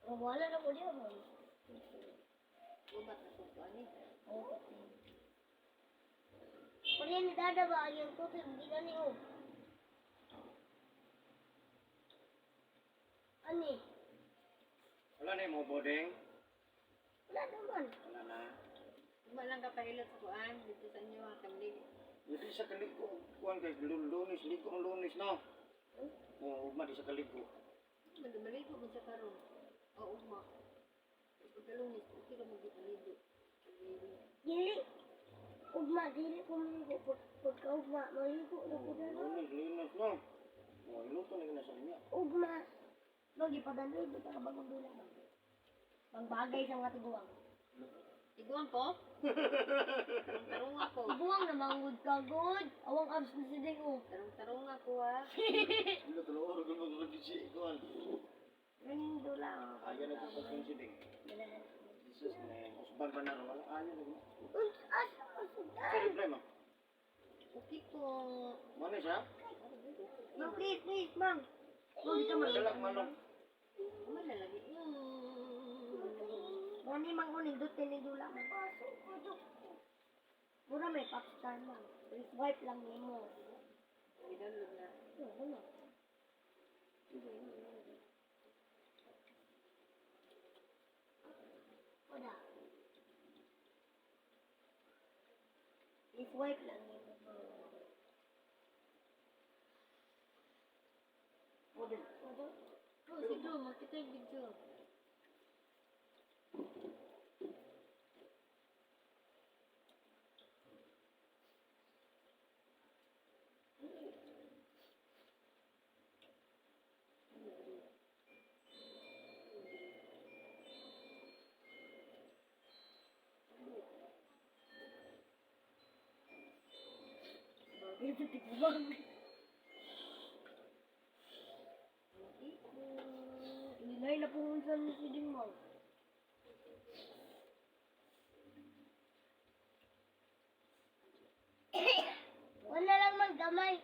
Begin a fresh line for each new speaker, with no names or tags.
Oh, wala na ko diya mo.
Ubat na ko ani.
Oh, pati. Kunin ni Dada ba ang tubig gina ni oh. Ani?
Wala na mo bodeng.
Wala naman.
Wala na.
Ugma lang ka pahilot sa kuan dito sa inyo ha kamlig.
Hindi sa kaliko kuan kay Lunes, ligo ang Lunes no. Oo, ugma di sa kaliko.
Maligo man siya karon. O ugma. Pagkalunis, okay ra magpaligo.
Dili. Ugma, dili ko maligo. Pagka ugma, maligo na ko na.
Lunes, Lunes no. Oh, iluto na gina sa inyo.
Ugma. No, gipadanload mo ka bagong dula ba? Pangbagay sa mga tiguang.
Tiguan ko? Tarong-tarong ako.
Tiguang na manggod ka, good. Awang abs na si Ding, oh.
Tarong-tarong ako ha.
Ilo tulo oro gud mag si kuan.
Ring dula. Oh.
Ayo na ko kung si ding. Jesus name. Usban ba na ro? Wala ayo na.
Asa
Sa reply mo.
Okay po.
Mo na siya?
Ma'am, please, please, ma'am. Ma'am, dito, ma'am.
Dalak manok.
Uma na lagi.
Mani mang uning dute ni dula, ma'am. Mura may popstar, ma'am. Swipe lang nimo.
I-download na.
Oh, ano? Wala. I-swipe lang nimo.
Model.
Wala.
Oh, sige, makita yung video.
Bagay sa tikbang. Nilay na po unsan ni si Ding mo. Wala lang man gamay.